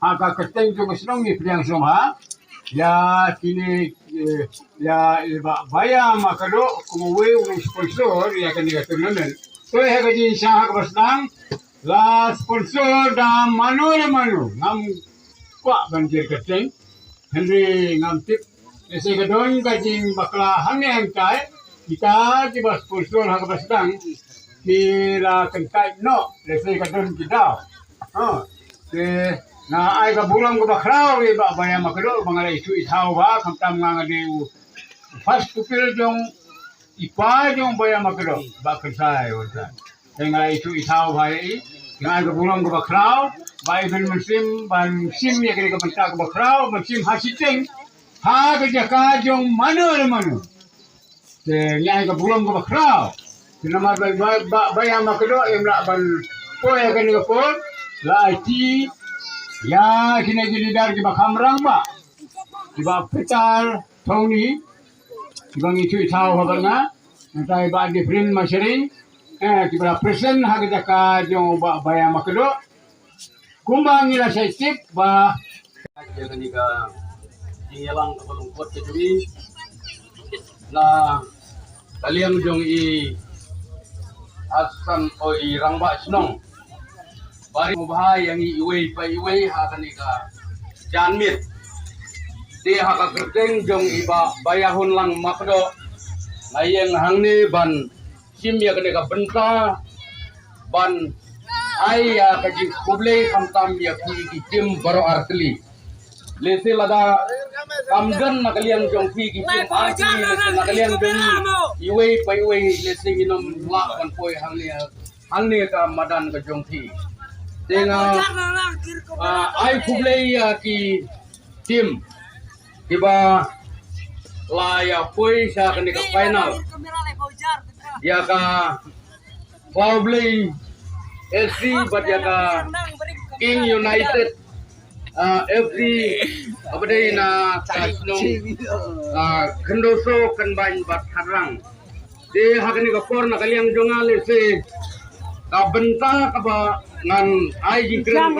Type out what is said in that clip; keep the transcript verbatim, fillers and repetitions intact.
Ha ka kyrteng jong ka shnong Nongpynïaid Shnong ha. Ïa kine, eh, ïa i Bah Baya Makdo kum uwei u sponsor ïa kane ka tournament. To ha ka jingshah ha kaba sdang la sponsor da mano re mano ngam kwah ban jer kyrteng. Hynrei ngam tip, lehse ka don ka jingbakla hangne hangtai, kita kiba sponsor ha kaba sdang ki la kyntait noh, lehse ka don ki daw. Ha, te nga ai ka burom kaba khraw ïa i Bah Baya Makdo ba nga la ithuh ithaw bha, khamtam nga nga dei u first pupil jong i pa jong Baya Makdo, Bah Kyrsai Wangsan. Te nga la ithuh ithaw bha ïa i, nga ai ka burom kaba khraw ba i ban mynsiem, ban shim ïa kane ka bynta kaba khraw, ban shim ha shiteng ha ka jaka jong mano re mano. Te nga ai ka burom kaba khraw. Te namar ba, ba, ba, Baya Makdo im lah ban poi ha kane ka por, la aiti ïa kine ki leader kiba kham rangbah, i Bah Peter Thongni, kiba ngi ithuh ithaw ha bad nga, nangta i Bah Diprin Mashari, eh, kiba la present ha ka jaka jong u Bah Baya Makdo. Kumba ngi la shai tip ba ïa kane ka jingïalang kaba lyngkot ka jong ngi na ka liang jong i Hasan, o, i Rangbah Shnong. Bari mo bha ïa ngi iwei pa iwei ha kane ka janmiet. Te ha ka kyrteng jong i Bah Baya Hunlang Makdo, nga ïeng hangne ban shim ïa kane ka bynta ban ai ïa ka jingkhublei khamtam ïa phi ki team baroh artylli. Lehse lada kam don na ka liang jong phi ki team artylli, lehse na ka liang jong ngi iwei pa iwei, lehse ngin ym lah ban poi hangne, hangne ka madan ka jong phi. Te nga, ah, ai khublei ïa ki team kiba la ïa poi sha kane ka final, ïa ka Khlawblei F C bad ïa ka King United, ah, F C, kaba dei na ka shnong, ah, Khyndoso, Kynbain bad Hadrang. Te ha kane ka por na ka liang jong nga, lehse ka bynta kaba ngan ai jingkren